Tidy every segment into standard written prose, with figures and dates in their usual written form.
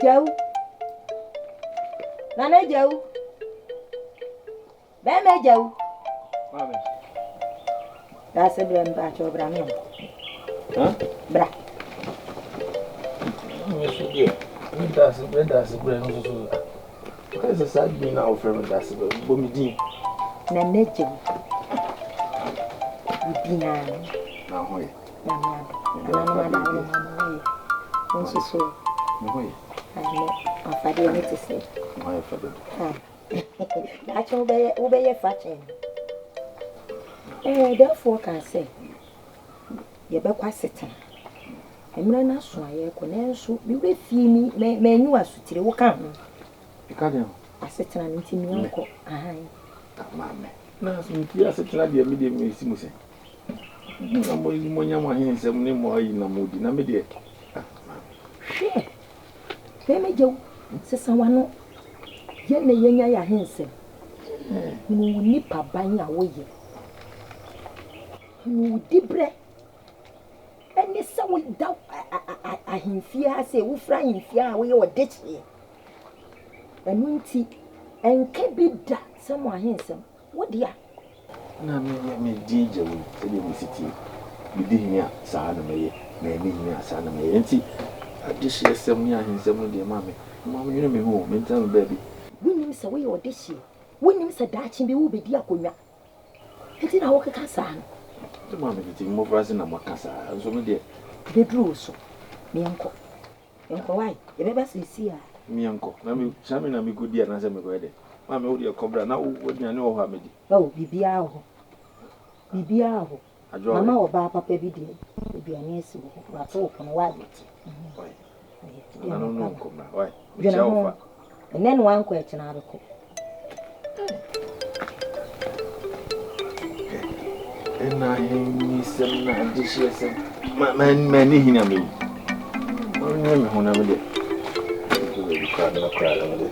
Gyawu. Nana Gyawu. Bɛrima Gyawu. Maame. Daase brɛ mpakyɛw bra me nkɔ. Bra. Me so deɛ, me daase brɛ daase brɛ no so so. Wokae sɛ saa din no a wofrɛ me daase brɛ, bɔ me din. Nana Gyawu. Wo din ara no. Na ho yɛ. Nyame adom. Nananom adaworo ma mo ho yɛ. Wo nso so. Me ho yɛ. Ɛnɛ afadeɛ no te sɛ. Me ho ayɛ fɛ dodo. Daakye wobɛyɛ wobɛyɛ fa kyɛn me. Ɛɛ dɛfoɔ kaa sɛ yɛbɛkɔ asetena. Mmerɛ no aso a yɛrekɔ nanso me werɛ fii me manyi w'asotire woka ho. Ɛka dɛn ho? Asetena no nti meɛnkɔ. Ahan. Maame. Na nti asetena deɛ me deɛ mesi mu sɛ. Mo na mo moanya mo ahensɛm ne mo ayi na modi, na me deɛ, ah, maame. Hwɛ! Hwɛ m'agya o, sesa w'ano. Yɛn na yɛanya yɛn ahensɛm. Hunu wo nipaban a woyɛ. Hunu wo diberɛ. Ɛne sɛ woda ahemfie ha sɛ wofiri ahemfie a woyɛ ɔdehyeɛ. Ɛno nti, ɛnka bi da sɛ mo ahensɛm. Wo dea. Na me deɛ me din gya mu sɛdeɛ me si tie. Me di hene a, saa na mɛyɛ, manni hene a, saa na mɛyɛ. Enti adehyeɛsɛm ne ahensɛm no deɛ ma me, mma menwene me ho o, mentena me baabi. Wonnim sɛ woyɛ ɔdehyeɛ? Wonnim sɛ daakye bi worebɛdi akonnwa nti na wokeka saa no? Sɛ maame tete mmɔfraase na moaka saa, nso me deɛ. Bɛduru wo so, meɛnkɔ. Yɛnkɔ wai, yɛbɛba seesei ara. Meɛnkɔ, na me kyena me na mekɔdi anaasɛ mekɔyɛ dɛn? Maame wo deɛ kɔ bra, na wo aduane wɔ hɔ a mɛdi. Oh, biribiara wɔ hɔ, biribiara wɔ hɔ. Adwoa Mama wɛ. ɔbaa papa bi deɛ aduane asi wɔ hɔ, wato wo pono, wai. Wai, nananom ne wo nkɔ mmra, wai, Dwene mekyia wo ho, fa. ɛnnɛ na woankɔ a ɛkyena wobɛkɔ. Ɛna ahennisɛm na adehyeɛsɛm m'ani hina me yi manyɛ me ho na me deɛ baabi koraa na koraa na me deɛ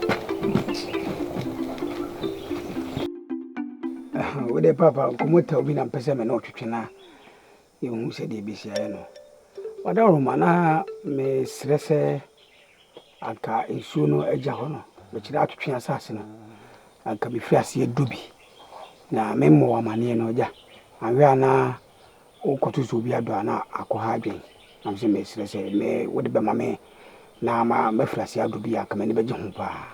Wode papa nkɔmmɔ taw bi na mpɛ sɛ me ne ɔtwetwe na yɛhu sɛdeɛ ɛbɛsi ayɛ no. Ɔdawuroma na mesrɛ sɛ Anka nsuo no agya hɔ no, mekyerɛ atwetwe asase no, anka mefiri aseɛ dɔ bi. Na memmɔ wo amaneɛ no, agya, anhwɛ a na wokɔto sɛ obi adɔ a na akɔha adwen. Na mesɛ mesrɛ sɛ me wode bɛma me na ma mafiri aseɛ adɔ bi a, anka m'ani bɛgye ho paa.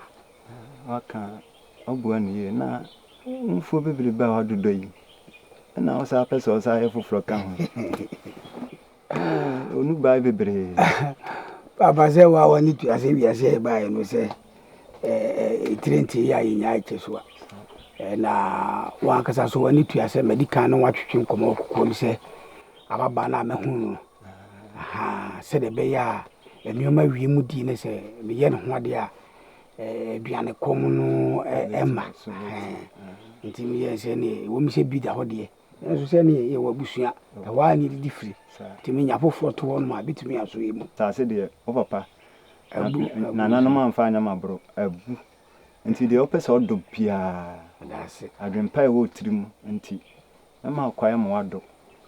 Waka, wabua no yie. Na wo mfuo bebrebe a woadodɔ yi, ɛna wosan pɛ sɛ wosan yɛ foforɔ ka ho. Onu bae bebree. Papa sɛ wa w'ani tua sɛ wiase a yɛbaeɛ no sɛ ɛtire nte yɛ a yɛnya ɛkyɛ so a na wankasa so w'ani tua sɛ madi kan ne watwetwe nkɔmmɔ wɔ kokoam sɛ ababaa no a mahunu no sɛdeɛ ɛbɛyɛ a nneɛma wie mu die ne sɛ meyɛ ne ho adeɛ a aduane kɔm no ɛma nti meyɛ sɛ ne ɛwɔ mu sɛ bi da hɔ deɛ Nanso sɛdeɛ yɛwɔ abusua, ɛhɔ ara na yɛdidi firi. Nti menya foforɔ to hɔ nom a, ɛbɛtumi aso yɛn mu. Asase deɛ, wo papa Abu, abu nananom amfa anyɛ m'aboro, abu. Nti deɛ wopɛ sɛ ɔdɔ biara, Medase. adwempa a ɛwɔ wo tirim nti, mɛma wo kwan ama woadɔ.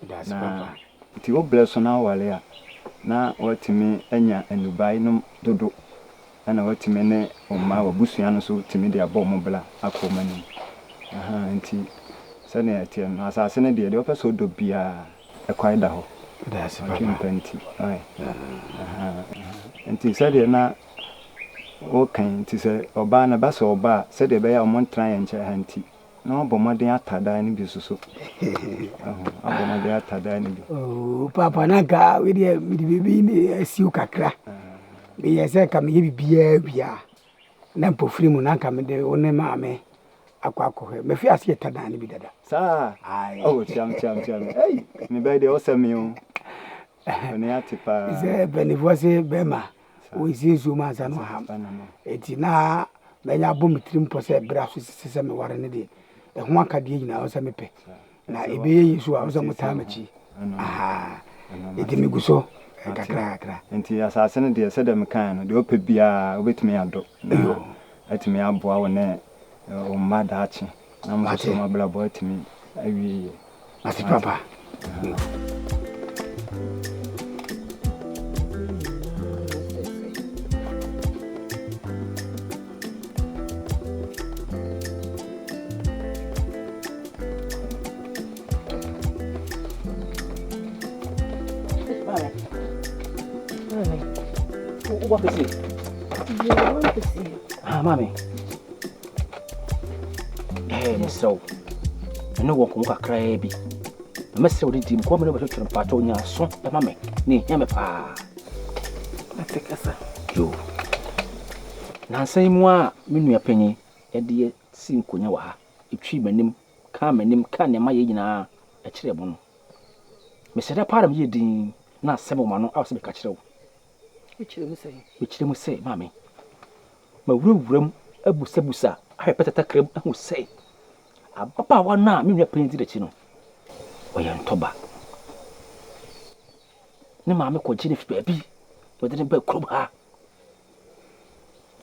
Medase Na papa. nti wo berɛ so na woware a, na woatumi anya nnubae no dodo na woatumi ne wo mma, w'abusua no nso tumi de abɔ wɔn bra akɔ wɔn anim. Ahaa, nti sɛdeɛ ɛteɛ no, asase no deɛ, deɛ wopɛ sɛ wodɔ biara, ɛkwan da hɔ. Meda ase papa. Ɔtwe mpa nti, ɔe. Ahaa, nti sɛdeɛ na woka yi, nti sɛ ɔbaa no ba sɛ ɔba a, sɛdeɛ ɛbɛyɛ a wɔntena yɛn nkyɛn ha nti, Na wabɔ mmɔden ata dan no bi nso so. Ahu, abɔ mmɔden ata dan no bi. Oh, papa na nka wei deɛ mede biribi ne asiw kakra. Meyɛ sɛ nka meyɛ biribiara wie a, na mpofiri mu na nka mede wo ne maame akɔ akɔhwɛ. Mafi ase yɛ ta dan no bi dada. Saa? Ae. Oh, tiam, tiam, tiam. Ei, me bɛyɛ deɛ ɔsɛ me o. Ɔne ate paa. Sɛ mpanimfoɔ se bɛrima wɔnsie nsuo mu ansa na ɔham. Enti na manya abɔ me tirim pɔ sɛ berɛ aso sɛ sɛ meware no deɛ, ɛho akadeɛ nyinaa ɛwɔ sɛ mepɛ. Na ɛbɛyɛ yie so a, ɛwɔ sɛ motaa m'akyi. Ahaa. Enti megu so kakra kakra. Enti asase no deɛ, sɛdeɛ mekaeɛ no, deɛ wopɛ biara wobɛtumi adɔ na atumi aboa wo ne wo mma daakye na mo nso so mo abrabɔ atumi awie yie. Mate papa. Wobɔ pese. Ah, maame. Eh, mesrɛ wo. Mene wɔ nkɔmmɔ kakraa bi. Na mɛsrɛ wo de di nkɔmmɔ mene wobɛtwetwe mpakyɛ nya aso ɛma me. Ne ɛhia me paa. Mate kasa. Yo. Nansa yi mu a me nua panyin ɛde si nkonya wɔ ha. Ɛtwi m'anim, kaa m'anim, kaa nneɛma yɛ nyinaa ɛkyerɛ mo no. Mesrɛ da paa na meyɛ din na asɛm wɔ m'ano a sɛ meka kyerɛ wo. Wokyerɛ mu sɛ? Mekyerɛ mu sɛ, maame, mawurawura mu abusabusa ahwɛ pɛtɛtakra mu ahu sɛ ababaawa no a me nua panyin di n'akyi no, ɔyɛ ntɔba. Ne maame kɔgye no fi baabi na ɔde no baa kurom ha.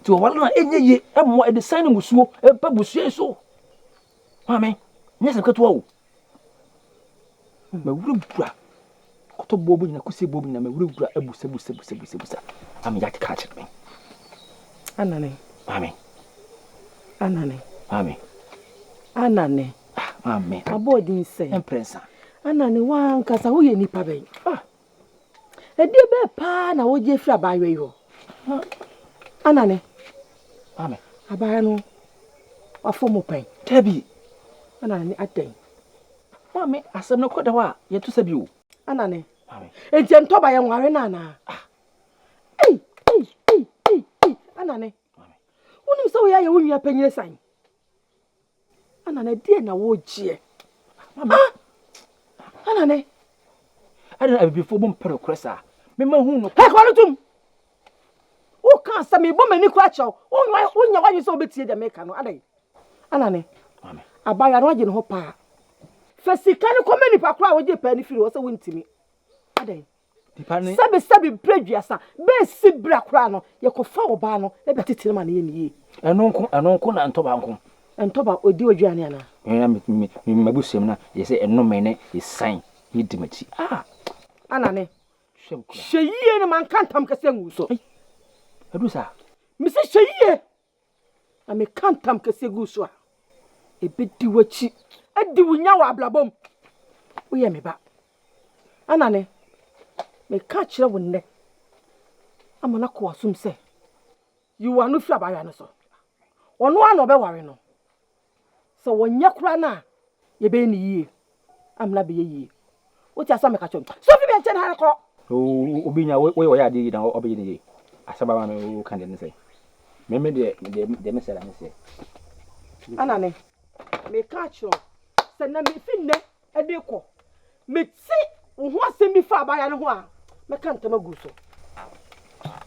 Nti ɔware no a ɛnyɛ yie ɛmmoa ɛde san ne musuo ɛba busua yi so. Maame, nyɛ asɛm ketewa o. Mawurawura kɔtɔ boɔ mu nyina kusie boɔ mu nyina mawurawura abusabusabusabusa ama yɛate ka akyerɛ me. Anane. Maame. Anane. Maame. Anane. Ah, maame. Abɔ din sɛ. Mprɛnsa. Anane wankasa woyɛ nipa bɛn? Ah. Ɛdeɛ bɛɛ paa na wogye firi abaayewa yi hɔ. Anane. Maame. Abaayewa no wafɔ mo pɛn. Dabi. Anane adɛn? Maame, asɛm no kɔ da hɔ a yɛto sɛ bi o. Anane. Maame. Enti ntɔba yɛ nware no anaa? Ah. Ei, ei, ei, ei, ei, Anane. Maame. Wonim sɛ woyɛ ayɛ wo nua panyin san. Anane, deɛ na wogyeɛ? Maame. Ah! Anane. Ɛna abibifoɔ mo mpɛ nokorɛ saa. Mema hu no. Hɛ, kɔ no tom. Woka sɛ mebɔ m'ani kora kyɛw. Wonya w'adwene sɛ wobɛtie deɛ meka no. Adɛn? Anane. Maame. Abaayewa no agye ne ho paa. Fa sika no kɔma nipa koro a wogye paa no firi hɔ sɛ wontumi. Adɛn? Nipa ne. Sɛbi sɛbi berɛ duasa bɛɛsi berɛ koraa no yɛkɔfa ɔbaa no ɛbɛtete no ma no yɛ ne yie. Ɛno nko na ntɔba nko. Ntɔba ɔdi odwane anaa? Mɛ me me mabusua mu na yɛ sɛ ɛnome ne esan ne di m'akyi. Ah! Anane. Hwɛ mu kura. Hyɛ yie no manka ntam kɛseɛ ngu so. Ɛdu saa. Mesi hyɛ yie na meka ntam kɛseɛ gu so a ɛbɛdi w'akyi adi wo nya wɔ abrabɔ mu. Woyɛ me ba. Anane, meka kyerɛ wo nnɛ ama no akɔ w'asom sɛ yi w'ano firi abaayewa no so. Ɔno ara na ɔbɛware no. Sɛ wɔnyɛ koraa no a yɛbɛyɛ ne yie amena bɛyɛ yie. Wote asɛm meka kyerɛ no. So fi me nkyɛn ha kɔ. Obi nya wo wɔyɛ adeɛ yi na ɔbɛyɛ ne yie. Asɛm a maame wo ka deɛ ne sɛ. Meme deɛ deɛ deɛ mesɛ na mesɛ. Anane, meka kyerɛ wo sɛ na mefi nnɛ ɛde kɔ. Mete wo ho asɛm bi fa abaayewa no ho a mɛka ntam agu so.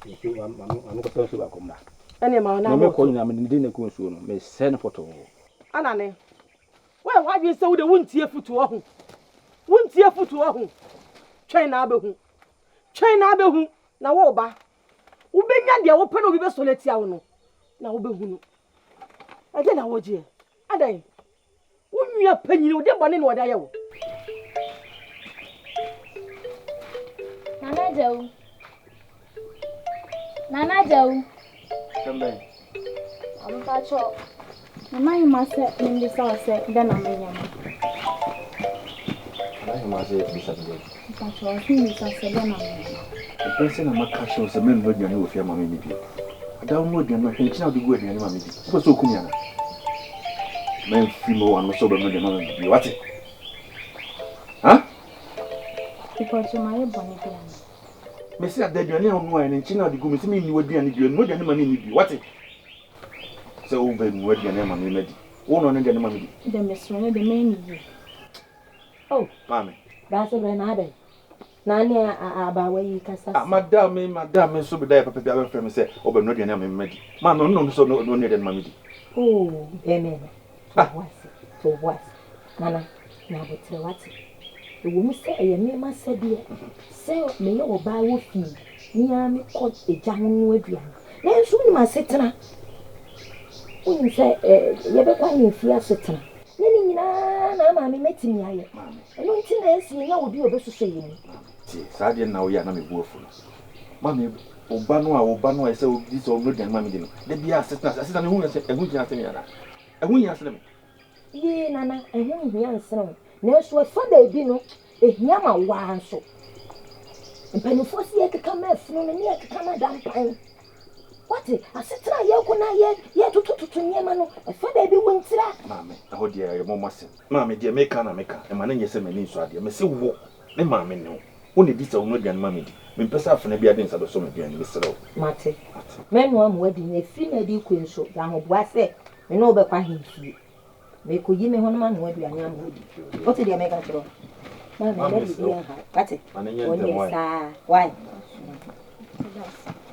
Nsuo maame kɔtɔ nsuo baako mmra. Ɛne ma ɔna Meme kɔ nyinaa mede ne kɔ nsuo no mesɛ no pɔtɔɔ. Anane, woyɛ w'adwene sɛ wode wontie fotoɔ ho. Wontie fotoɔ ho. Twɛn na abɛhu. Twɛn na abɛhu na wo ba. Wobɛnya deɛ wopɛ na obi bɛsɔre atia wo no na wobɛhu no. Ɛdeɛ na wogyeɛ. Adɛn? Wo nua panyin wode bɔne na wɔde ayɛ wo. Nana Jawu. Nana Jawu. Sɛm bɛn? Mpakyɛ, Nana Ahema sɛ membisa wo sɛ dɛn na menyɛ no. Nana Ahema sɛ bisa me dɛn? Mpakyɛ, ɔse mbisa sɛ dɛn na menyɛ no. Ɛbɛn sɛ na maka kyerɛ wo sɛ mɛnoa aduane wɔ fie ama me bio. Ada wo noa aduane no hwɛ nkyene a wode gu aduane ma me di. Wopɛ sɛ okum me ana? Mɛmfiri mu w'ano sɛ wobɛnoa aduane ama me bio. Wate? Ha? Mpakyɛ, mayɛ bɔne bi ana? Mese ada aduane a wonoaeɛ no nkyene a wode gu me sɛ menni w'aduane bio. Noa aduane ma menni bio. Wate? Sɛ wobɛnoa aduane ama me madi. Wo noa no aduane ma me di. Dɛ mesrɛ no de mɛnyɛ yie. Oh. Maame. Daase brɛ na adɛn? Na ne abaawa yi kasa Ah, madam me madam me nso meda yɛ papa bi abɛfrɛ me sɛ ɔbɛnoa aduane ama me madi. Maame ɔno na ɔno sɛ ɔnoa aduane ma me di. Oh, bɛmɛ no. To wo bo ase. To wo bo ase. Nana, nya abotrɛ wate. Ɛwɔ mu sɛ ɛyɛ me m'asɛdeɛ sɛ meyɛ ɔbaa wɔ fie, me ara mekɔ egya ho noa aduane. Nanso wonim asetena. Wonim sɛ yɛbɛkɔ ahemfie asetena. Ne ne nyinaa na ama me mɛtumi ayɛ. Ɛno nti na ɛsɛ yɛnya obi a ɔbɛsosɔ yɛn mu. Tie, saa adeɛ no na woyɛ a na me bo afu no. Maame, wo ba no a wo ba no a ɛsɛ wodi sɛ ɔnoa aduane ma me di no, da biara asetena, asetena no ɛho ɛho hia sene me anaa? Ɛho hia sene me. Yee, Nana, ɛho nhia nsene wo. Nanso ɛfa baabi no, ɛhia ma wo ara nso. Mpanimfoɔ se yɛkeka ma afunu no ne yɛkeka ma dampan. Wate? Asetena a yɛrekɔ no a yɛtotototo nneɛma no, ɛfa baabi wo ntira. Maame, ɛhɔ deɛ ɛyɛ mɔmɔ asɛm. Maame, deɛ meka na meka. Ɛma no nyɛ sɛ m'ani nsɔ adeɛ. Mese wo, me maame ne wo. Wo na ɛdi sɛ wonoa aduane ma medi. Mempɛ sɛ afena biara de nsa bɛsɔ m'aduane, mesrɛ wo. Mate. Mɛnoa ma woadi, na ɛfiri nnɛ de rekɔ yi nso, yɛ ahoboa sɛ me ne wo bɛkɔ ahemfie. Merekɔyi me ho na manoa aduane ama woadi. Wote deɛ mereka kyerɛ wo? Maame, mma biribiara nha wo. Woate? Wo deɛ saa. Wai?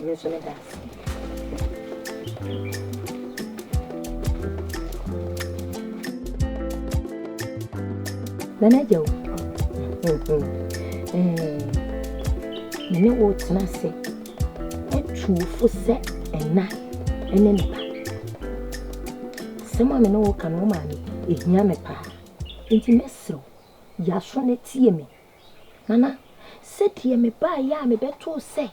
Me nso meda ase. Nana agya o. Me ne wo tena ase atu fo sɛ ɛna ne ne ba. Asɛm a me ne wo ka no, wo maame, ɛhia me paa. Enti mɛsrɛ wo, yɛ aso na tie me. Nana, sɛdeɛ mebaeɛ a mebɛtoo sɛ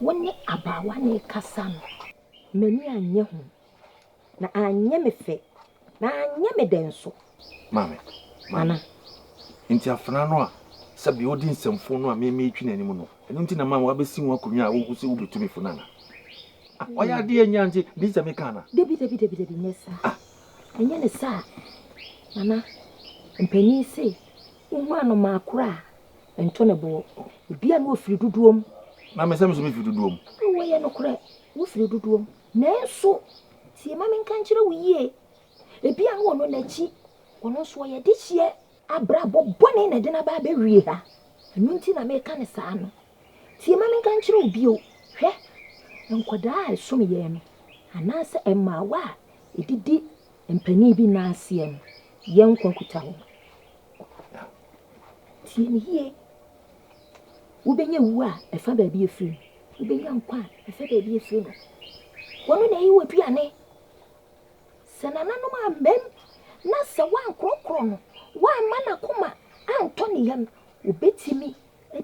wo ne abaawa no rekasa no, m'ani annye ho, na anyɛ me fɛ, na anyɛ me dɛ nso. Maame, maame, Nana. enti afenaa no a sɛbe ɔdi nsɛmfoo no a me meretwi n'anim no, ɛno nti na maame wabɛsi wo akonnwa a wohu sɛ wobɛtu me fo no anaa? Ah, wayɛ adeɛ anya nti, di sɛ meka anaa? Dabi, dabi, dabi, dabi, nyɛ saa. Ah. Ɛnyɛ ne saa. Nana, mpanin se, Wohu anomaa koro a, nto ne boɔ. Ebia na ɔfiri dodoɔ mu. Na me sɛ me nso mefiri dodoɔ mu. Wɔ yɛ nokorɛ, wofiri dodoɔ mu. Nanso, tie ma menka nkyerɛ wo yie. Ebia na ɔno n'akyi, ɔno nso ɔyɛ dehyeɛ. Abrabɔ bɔne na ɛde no aba abɛwie ha. Ɛno nti na meka no saa no. Tie ma menka nkyerɛ wo bio. Hwɛ, nkwadaa a ɛsom yɛn no, anaasɛ mmaawa a ɛdidi mpanin bi nan aseɛ no, yɛn nkwa kuta wɔn. Tie me yie. Wobɛnya wuo a ɛfa baabi ɛfiri no. Wobɛnya nkwa a ɛfa baabi ɛfiri no. Wɔn na ɛyi w'aduane. Sɛ nananom ammam na sɛ woankorɔkorɔ no, woamma n'akoma antɔ ne yam, obɛtumi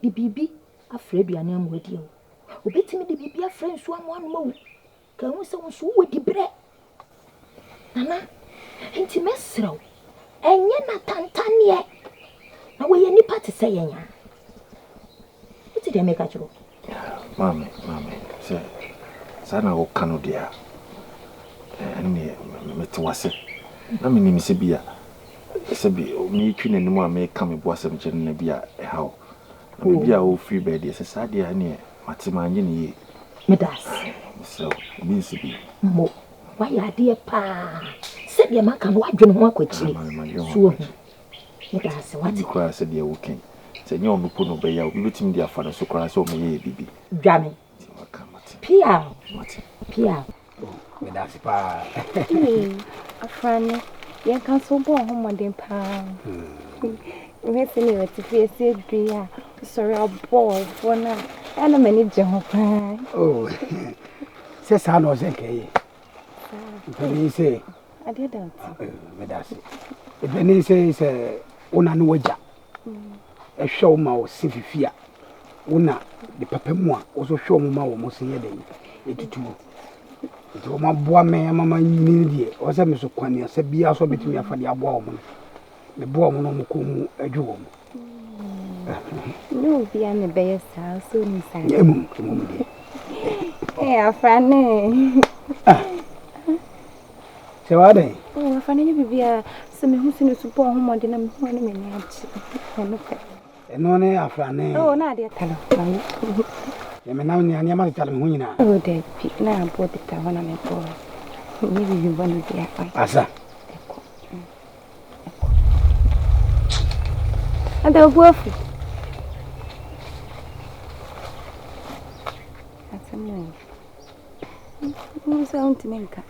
de biribi afra aduane ama wadi awu. Obɛtumi de biribi afra nsuo ama woanom awu. Ka hu sɛ wo nso wowɔ diberɛ. Nana, enti mɛsrɛ wo, ɛnyɛ no atantanneɛ, na wɔyɛ nnipa te sɛ yɛn a. Wote deɛ meka kyerɛ wo? Maame, maame, sɛ saa na woka no deɛ a, ɛnneɛ mete w'ase. Na menim sɛ bi a, sɛ bi meretwi n'anim a meka me bo asɛm kyerɛ no na bi a ɛha wo. Na baabi a wofiri bɛɛ deɛ, sɛ saa deɛ a ɛnneɛ mate manyɛ no yie. Meda ase. Mesrɛ wo, ebi nsi bio. Mo, woayɛ adeɛ paa. Sɛdeɛ maka no, woadwene ho akɔ akyiri. So wahu? Meda ase, wate. Ebi koraa sɛ deɛ woka yi, sɛ ɛnyɛ ɔno po na ɔbɛyɛ a, obi bɛtumi de afa ne so koraa sɛ ɔmmɛyɛ yɛ biribi. Dwane. Nti waka, mate. Piaw! Mate. Piaw. Oh, meda ase paa. Ee, Afrane, yɛnka nso wobɔɔ ho mmɔden paa. Mehwɛ sɛnea w'atifi asi aduru yi a, wosɔre a wobɔ ɔwofoɔ no a, ɛyɛ na m'ani gye ho paa. Oh, sɛ saa na ɔsɛ nka ɛyɛ. Mpanin sɛ. Adeɛ da wo ti. Meda ase. Mpanin sɛ sɛ wo na ne wagya. Hwɛ wo ma wo se fifi a, wo na de papa mu a, wo nso hwɛ wɔn ma wɔn se yɛ dɛn ɛtutuo. Nti wɔn aboa me ama manyini no deɛ, ɛwɔ sɛ me so kwan sɛ biara so mɛtumi afa de aboa wɔn no, meboa wɔn na wɔn kɔn mu adwo wɔn. Nyɛ obiara na ɛbɛyɛ saa, so wonim saa? Mmom, mmom deɛ. Ee, afrane. Ah. Sɛ w'adɛn? Oh, afa no nyɛ biribiara. Sɛ mehu sɛ ne su bɔɔ ho mmɔden na mehu a na m'ani agye. Ɛno pɛ. Ɛno ne afrane. Oh, na adeɛ tare hɔ. Yɛ me nam nea nneɛma tetare me ho nyinaa. Oh, dabi, na aboɔ bi ta hɔ na mebɔɔ. Nyɛ biribi bɔne biara. Asa. Ɛkɔ. Ɛkɔ. Ada wo bo afu. Asɛm o. Wohu sɛ wontumi nka.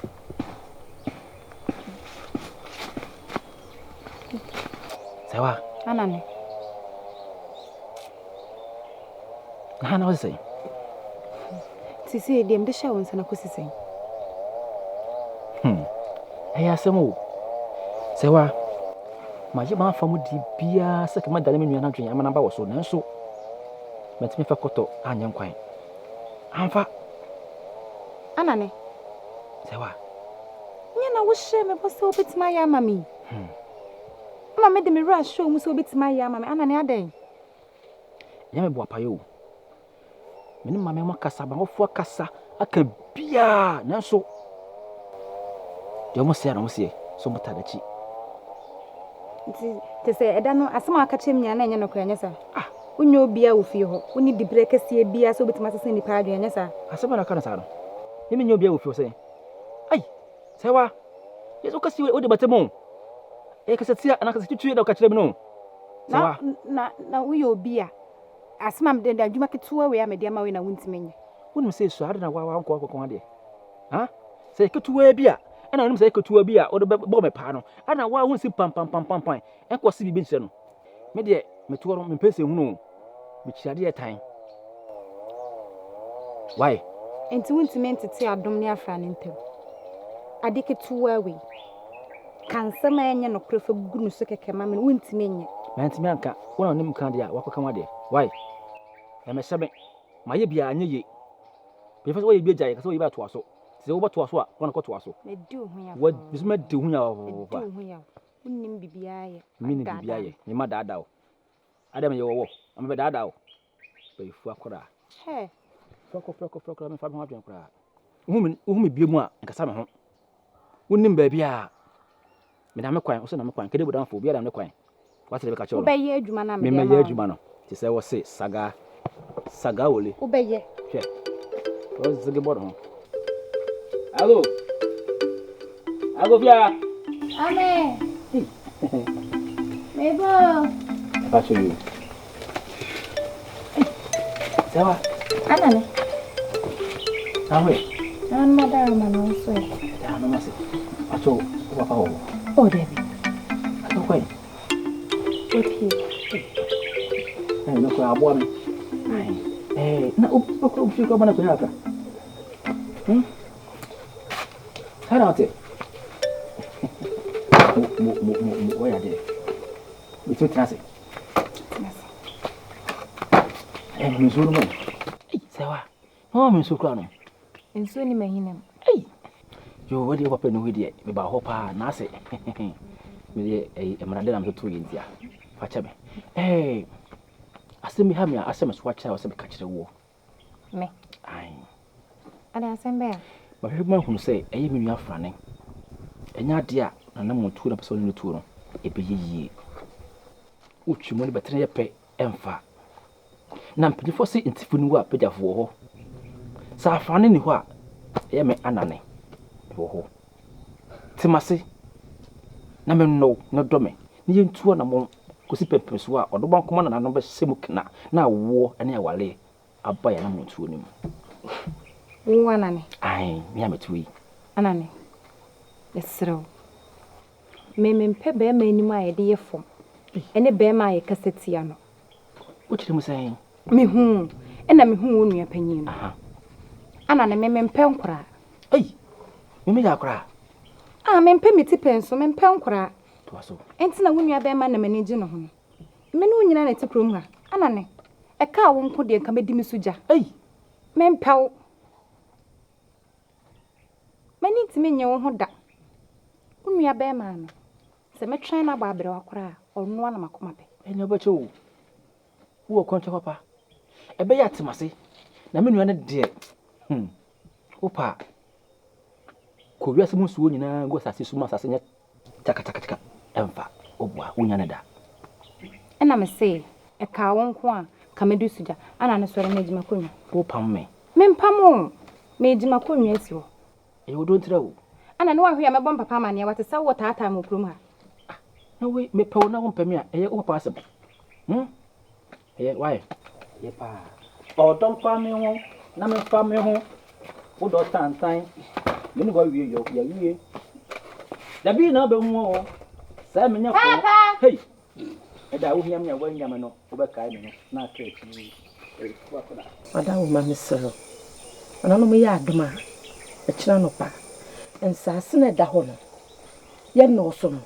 Sɛwa. Ana ne. Na ha na wo sɛn? Sisi deɛ mede hyɛ wo nsa na kɔsi sɛn? Hmm. Ɛyɛ asɛm o. Sɛwa, magye m'afa mu di biara sɛ kama dane me nua no adwene ama no aba wɔ so nanso mantumi fa kɔtɔ anyɛ nkwan. Amfa. Ana ne. Sɛwa. Nyɛ na wohyɛɛ me bɔ sɛ wobɛtumi ayɛ ama me yi. Ama mede me werɛ ahyɛ wo mu sɛ wobɛtumi ayɛ ama me. Ana ne adɛn? Ɛnyɛ me boapayɛ o. Me ne maame mo akasa, m'awofo akasa, aka biara, nanso deɛ wɔn seɛ na wɔn seɛ, so wɔn taa n'akyi. Nti te sɛ ɛda no asɛm a waka kyerɛ me nyinaa na ɛnyɛ nokorɛ, ɛnyɛ saa? Ah! Wonyɛ obiara wɔ fie hɔ, wonni diberɛ kɛseɛ biara sɛ wobɛtumi asesa nnipa adwene, ɛnyɛ saa? Asɛm a na aka no saa no, me menyɛ obiara wɔ fie hɔ sɛn? Ai! Sɛwa! Yesu woka si wode bɛte mo. Ɛyɛ kasatia anaa kasatwitwi na woka kyerɛ me no. Sɛwa! Na, na, na woyɛ obi a Asɛm a mede, adwuma ketewa wei a mede ama wo yi na wontumi nyɛ. Wonim sɛ esua ade na wa wankɔ akɔka ho adeɛ. Ha? Sɛ ketewa bi a, ɛna wonim sɛ ketewa bi a wode bɛbɔ me paa no, ɛna wa ho si pampampampampan ɛnkɔ se biribi nkyerɛ no. Me deɛ, metoɔ no, mempɛ sɛ hunu o. Mekyiri adeɛ tan. Why? Enti wontumi ntete adom ne afra no ntam? Ade ketewa wei. Ka nsɛm a ɛnyɛ nokorɛ fa gu no so kɛkɛ ma me no, wontumi nyɛ. Mantumi anka, wo na wonim ka deɛ a, woakɔka w'adeɛ. Wai? Ɛmmɛhyɛ me. Mayɛ biara, anyɛ yie. Mepɛ sɛ woyɛ bi agyae, ka sɛ woyɛ bi atoa so. Sɛ wobɛtoa so a, wo na kɔtoa so. Madi wo ho yaw paa. Me nso madi wo ho yaw papaapa. Madi wo ho yaw. Wonnim biribiara yɛ. Mennim biribiara yɛ. Memma daadaa wo. Adɛn meyɛ wɔwɔ? Na mebɛdaadaa wo. Bayifua koraa. Hɛ! Prɛko prɛko prɛko memfa me ho adwene koraa. Wohu me bio mu a, nkasa me ho. Wonnim baabi a menam me kwan, wo sɛ nam me kwan. Kede bodamfo, obiara nam ne kwan. Wate deɛ bɛka kyerɛ wo no. Wobɛyɛ adwuma no a mede ama wo no. Memɛyɛ adwuma no. Te sɛ wɔse sagaa, sagaa wole. Wobɛyɛ. Hwɛ, ɔzege bɔ ne ho. Ago! Ago fia! Amen! Mebo! Ɛfa so yi. Sɛwa. Ana ne. Ahoe. Na no madara ma no nso ɛ. Da no mase. Pacho, wo papa wɔ hɔ. Oh, Debbie. Ato kwan. Wapie. Eh, no kura aboa me. Ai. Eh, na wo fi kura bana kunya akra. Hmm. Sana wote. Mo mo mo mo mo wo ya de. Metumi tena ase. Tena ase. Eh, me nsuo no mu. Ei, sɛ wa. Na wa me nsuo kura no. Nsuo ni m'ahina mu. Ei. Yo, wadi papa no deɛ, meba hɔ paa na ase. Me deɛ ɛyi mmara de na metoto yɛ ntia. Fa kyɛ me. Eh, asɛm bi ha me a asɛm so akyerɛ a wɔsɛ meka kyerɛ woɔ. Me. Ae. Ade asɛm bɛn a? Mahwehwɛ mu ahunu sɛ ɛyɛ me nua Frane. Ɛnyɛ adeɛ a n'anammɔntuo na ɔpɛ sɛ ɔne no tuo no, ɛbɛyɛ yie. Wotwi mu no bɛtene yɛ pɛ, ɛmfa. Na mpanimfoɔ se ntifo ni hɔ a pagyafo wɔ hɔ. Sɛ Afrane nni hɔ a, ɛyɛ me anane mewɔ hɔ. Te m'ase na mennɔ wo na dɔ me na yɛntu anammɔn kɔsi pɛmpɛnsoɔ a ɔdɔbankoma nananom bɛhyɛ mu kena na awoɔ ne awareɛ aba yɛn anammɔntuo no mu. Wo anane? Ae, me a mete hɔ yi. Anane, mesrɛ wo, me mempɛ barima anim a yɛde yɛ fam ne barima a yɛkasa tia no. Wokyerɛ mu sɛn? Mehuu, ɛna mehuu wo nua panyin no. Anane, me mempɛ nkoraa. Ei, me meyɛ akoraa? Ah, mempɛ me ti pɛ nso, mempɛ nkoraa. Toa so. Enti na wo nua bɛrima na m'ani gye ne ho no. Me ne wo nyinaa na ɛte kurom ha. Anane, ɛkaa wo nko deɛ nka mɛdi me so gya. Ei! Mempɛ wo. M'ani ntumi nnye wo ho da. Wo nua bɛrima no, sɛ mɛtwɛn no abɔ aberewa koraa a, ɔno ara na m'akoma pɛ. Ɛnneɛ wobɛkyɛ o. Wowɔ kwankyɛ papa. Ɛbɛyɛ a te m'ase. Na me nua no deɛ, hmm, wopɛ a, kɔ wiase mu nsuo nyinaa gu asase so ma asase nyɛ kyakakyakakyaka. Ɛmfa, woboa, wonnya no da. Ɛna mese, ɛkaa wo nko a, nka mɛdi so gya. Ana ne sɔre meregye m'akonnwa. Wopam me? Mempam wo! Meregye m'akonnwa asi hɔ. Ɛyɛ wo dɔ ntira o. Ana ne woahwɛ a mɛbɔ me papa amaneɛ, wate sɛ woretaataa me wɔ kurom ha. Ah, na wei, mepɛ wo na wompɛ me a, ɛyɛ wo papa asɛm. Hmm? Ɛyɛ, why? Ɛyɛ paa. Ɔdɔ mfa me ho na memfa me ho. Wo dɔ tantan, me ne wo awie yɔ, yɛawie. Dabi na wobɛhu o, sɛ menyɛ fo. Papa! Hey! Ɛda a wohia me a woannya me no, wobɛkae me no na aka akyi. Ei, woakɔda. Ɔdawoma mesrɛ wo, nananom yɛ adom a, ɛkyena anɔpa, nsaase no a ɛda hɔ no, yɛnnɔɔso no,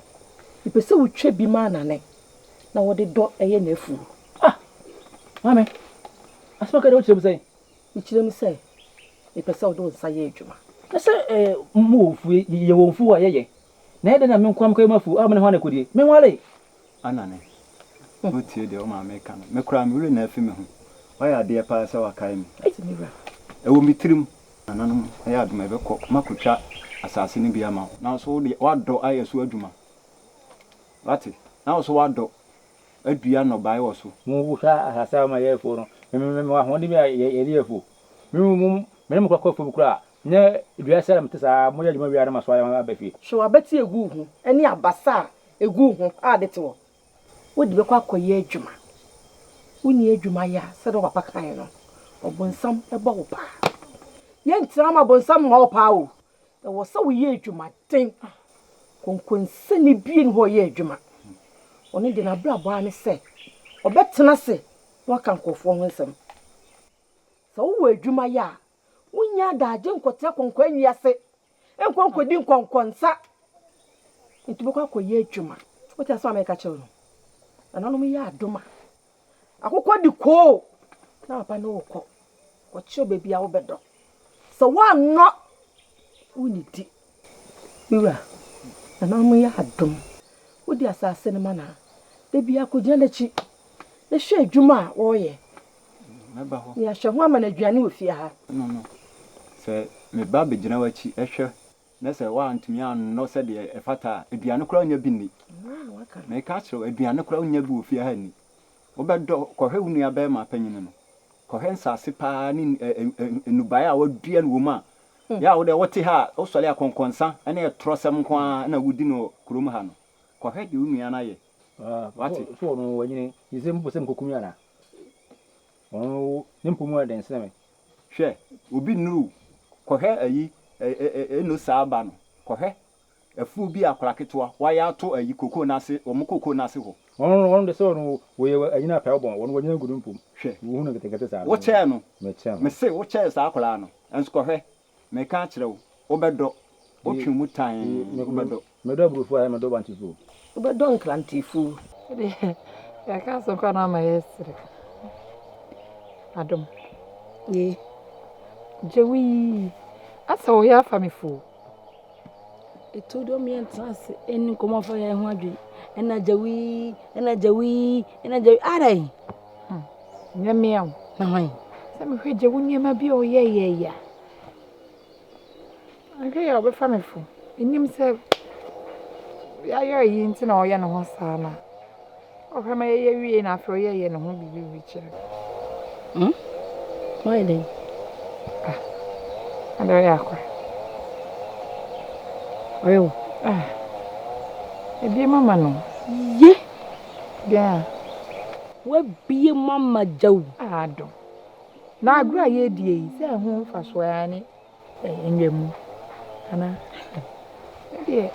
mepɛ sɛ wotwa bi ma Anane na wɔde dɔ yɛ n'afuo. Ah! Maame, asɛm a woka deɛ wokyerɛ mu sɛn? Mekyerɛ mu sɛ, mepɛ sɛ wode wo nsa yɛ adwuma. Na sɛ eh, mowɔ mfuo, yɛwɔ mfuo a yɛyɛ. Na ɛyɛ dɛn na me nko ara mekɔyɛ m'afuo a me ne hwan na ɛkɔdie? Menwaree! Anane, wotie deɛ wo maame reka no? Me koraa, me werɛ na afi me ho. Woayɛ adeɛ paa sɛ woakae me. Ati me wura. Ɛwɔ me tirim. Nananom ayɛ adom a yɛbɛkɔ makɔtwa asase no bi ama wo. Nanso wo deɛ woadɔ ayɛ so adwuma. Woate? Na wo nso woadɔ adua nnɔbaeɛ wɔ so. Mo hwɛ asase a wɔma yɛ afuo no, me me mewɔ ahoɔden bi a yɛde yɛ afuo. Me mo me ne mo kɔ kɔ afuom koraa a, nyɛ dua ase ara na mete saa, moyɛ adwuma wie a na masoa aba fie. Hwɛ w'abati a egu wo ho ne abasa a egu wo ho a ade te hɔ. Wode bɛkɔ akɔyɛ adwuma. Wonni adwuma yɛ a, sɛdeɛ wo papa kaeɛ no, ɔbonsam bɔ wo paa. Yɛntena ma bonsam mmɔ wo paa o. Ɛwɔ sɛ woyɛ adwumaden. Konkonsanni biara nni hɔ a ɔyɛ adwuma. Ɔno deɛ n'abrabɔ ara ne sɛ ɔbɛtena ase na waka nkurɔfoɔ ho nsɛm. Sɛ wowɔ adwuma yɛ a, wonnya adagye nkɔtena kɔnkɔanyi ase nkɔ nkɔdi nkɔnkɔnsa. Nti wobɛkɔ akɔyɛ adwuma. Wote asɛm a mereka kyerɛ wo no? Nananom yɛ adom a, akokɔ di koo na papa ne wo kɔ. Kɔkyerɛ wo baabi a wobɛdɔ. Sɛ woannɔ, wonnidi. Me wura, nananom yɛ adom. Wode asase no ma no a, da biara kɔgyina n'akyi na hwɛ adwuma a ɔreyɛ. Mɛba hɔ. Na yɛahwɛ ho ama no aduane wɔ fie ha. No no, sɛ meba bɛgyina w'akyi hwɛ na sɛ woantumi annɔ sɛdeɛ ɛfata a, aduane koraa wonnya bi nni. Mereka akyerɛ wo, aduane koraa wonnya bi wɔ fie ha nni. Wobɛdɔ, kɔhwɛ wo nuabarima panin no. Kɔhwɛ nsase paa ne nnubaeɛ a wɔadua no wɔ mu a, yɛ a wo deɛ wote ha a, wosɔre a kɔnkɔnsa ne atorɔsɛm nko ara na wodi no wɔ kurom ha no. Kɔhwɛ deɛ wo nua no ayɛ. Woate? So ɔno wanyini? Gye sɛ mpo sɛ mekɔkum no anaa? Ɔno ne mpo mu yɛ den sene me. Hwɛ, obi nnuru wo. Kɔhwɛ ayi, eno saa ba no. Kɔhwɛ Afuw bi a akwadaa ketewa wayɛ ato ayi kokoo no ase wɔn kokoo no ase hɔ. Wɔn wɔn de sɛ wɔn wɔyɛ anyina apɛ wɔbɔn wɔn wɔnyina gu no mpom. Hwɛ. Wohu no nketenkete saa no. Wokyɛɛ no. Mekyɛɛ no. Mese wokyɛɛ saa akwadaa no. Nso kɔhwɛ. Meka akyerɛ wo, wobɛdɔ. Wotwe mu tann, wobɛdɔ. Medɔ aburofuo anaa medɔ bantefuo? Wobɛdɔ nkrantefuo. Wodeɛ yɛka asɛm koraa na ama yɛsere. Adom. Ye. Gye wo yi. Asɛ woyɛ afa me fo. Ɛtɔ da a yɛntena ase nni nkɔmmɔ mfa yɛn ho adwene. Ɛna gya wii, ɛna gya wii, ɛna gya wii. Adɛn? Hmm, nyɛ mmea o. Na hwan? Sɛ mehwɛ gya wo nneɛma bi a ɔyɛyɛyɛ a, ahwɛ yɛ a ɔbɛfa me fo. Menim sɛ yɛayɛ ayi nti na ɔyɛ ne ho saa no a. Ɔhwɛ ma yɛyɛ wiei na afei ɔyɛyɛ ne ho biribi kyerɛ. Hmm? Wayɛ dɛn? Ah, ade ɔyɛ akora. Ɔyɛ wo? Ah, ebie mama no. Ye! Deɛn a? Wabie mama gyaw. Ah, adom. Na agorɔ a yɛredie yi, sɛ ɛho mfasoɔ ara ne. Nnwa mu anaa? Me deɛ,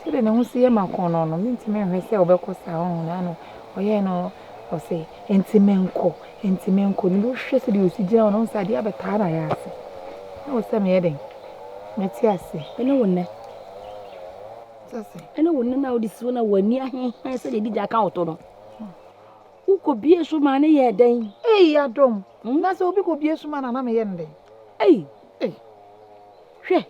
sɛdeɛ ne ho si yɛ me akɔnnɔ no, mentumi nhwɛ sɛ ɔbɛkɔ saa ɔho na ano ɔyɛɛ no ɔse nti menkɔ, nti menkɔ. Ne wohwɛ sɛdeɛ ɔsi gyina hɔ no, wohu sɛ adeɛ abɛtaa na ayɛ ase. Na wɔ sɛ meyɛ dɛn? Mete ase. Ɛne wo nnɛ. Sase. Ɛne wo nnɛ na wode si hɔ na w'ani ahenhan sɛdeɛ di gya ka wo to no. Wokɔbie so maa ne yɛɛ dɛn? Ei, adom! Na sɛ obi kɔbie so ma no a, na meyɛ no dɛn? Ei! Ei! Hwɛ!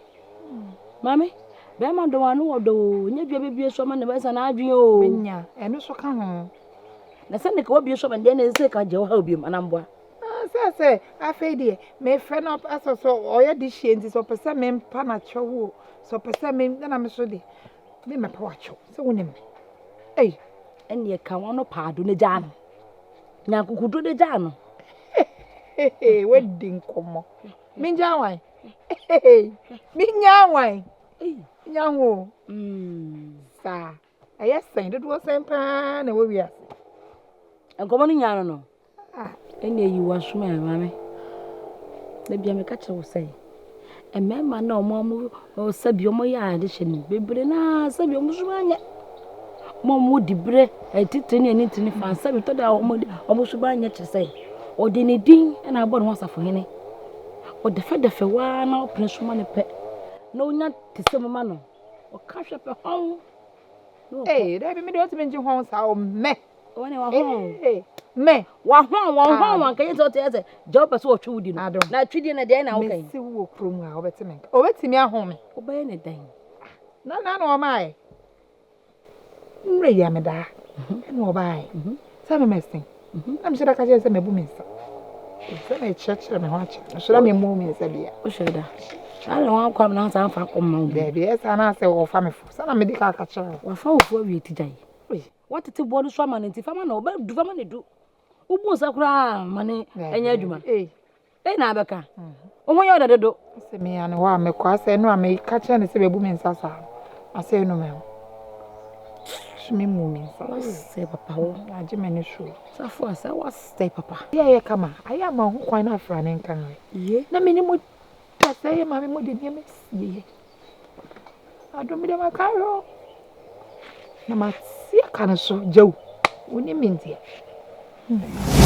Maame, bɛrima dɔ ano wɔ dɔ o, nyɛ dua bɛbie so ama ne bɛsa n'adwene o. Menya, ɛno so ka ho. Na sɛ ne ka wabie so ama deɛ na ɛsɛ ka gye wo ha obiom anaa mboa? Ah, sɛ sɛ afei deɛ mefrɛ no asɛ sɛ ɔyɛ de hyɛ nti sɛ ɔpɛ sɛ mempa no akyɛw o, sɛ ɔpɛ sɛ me na me so deɛ memmɛpa wakyɛw sɛ wonim me. Ei! Ɛnneɛ ka wɔn paado no gyaa no. Nya akokoduro de gyaa no. Wadi nkɔmmɔ. Mengyaa wan? Menyaa wan? Nya ho o. Mm. Saa. Ɛyɛ sɛn dodoɔ sɛn paa na ɛwɔ wiase? Nkɔmmɔ no nyaa no no. Ah, ɛnna eyi w'asom ɛ maame. Da bia meka kyerɛ wo sɛ mmarima na wɔn a wɔn sɛbi wɔn yɛ ade hyɛ no bebree naa sɛbi wɔn so anyɛ. Wɔn a wɔdi berɛ atitire ne anitire fa sɛbi tɔ da a wɔn wɔn so anyɛ kyerɛ sɛ ɔde ne din na abɔ ne ho asafohene. Ɔdɛfɛdɛfɛ waa na ɔpene so ma no pɛ na onya te sɛ mu ma no. Ɔka hwɛ pɛ hɔn. Ee, dabi me de ɔtumi ngye hɔn saa o mɛ. Wɔn wahɔn. Ee, mɛ. Wahɔn wɔn hɔn wɔn kɛyɛ sɛ ɔte sɛ gya ɔpɛ sɛ ɔtwe wo di no. Na atwidie na deɛ na woka yi. Mesi wo wɔ kurom a ɔbɛte me nka. Ɔbɛtumi ahɔn me. Wobɛyɛ ne dɛn? Na na na ɔmaayɛ. Mmerɛ yi a medaa ɛna ɔbaayɛ. Sɛ me mɛsen. Na mehyɛ da ka kyerɛ sɛ mabu me nsa. Sɛ mekyerɛkyerɛ me ho akyerɛ no so na memmuu me nsa bia. Wohyɛ da. Saa na wɔn akɔ amena saa mfa akɔ ma wo. Daabi ɛyɛ saa na asɛ wɔfa me fo. Sɛ na mede ka aka kyerɛ wo. Wafa wo fo awie ti gyae. Watete boɔ no so ama no nti fa ma no ɔbɛdu fa ma no du. Wobu nsa koraa ma no ɛnyɛ adwuma. Dɛn na abɛka? Wo ho yɛ wo dɛ dodo. Sɛ menya no hɔ a mekɔ asɛ ɛno a meka kyerɛ no sɛ bɛbu me nsa saa no asɛ ɛnu me ho. So memu me nsa. Wasɛe papa wo. Agye m'ani so. Safo a sɛ wasɛe papa. Yɛ yɛ kama ayɛ ama ho kwan na afra ne nka nhwɛ. Na me ne mu da sɛ yɛ maame mo de nneɛma sie yɛ. Adom deɛ maka ahwɛ o. Na mate aka no so gyaw. Wo ne me ntia. Hmm.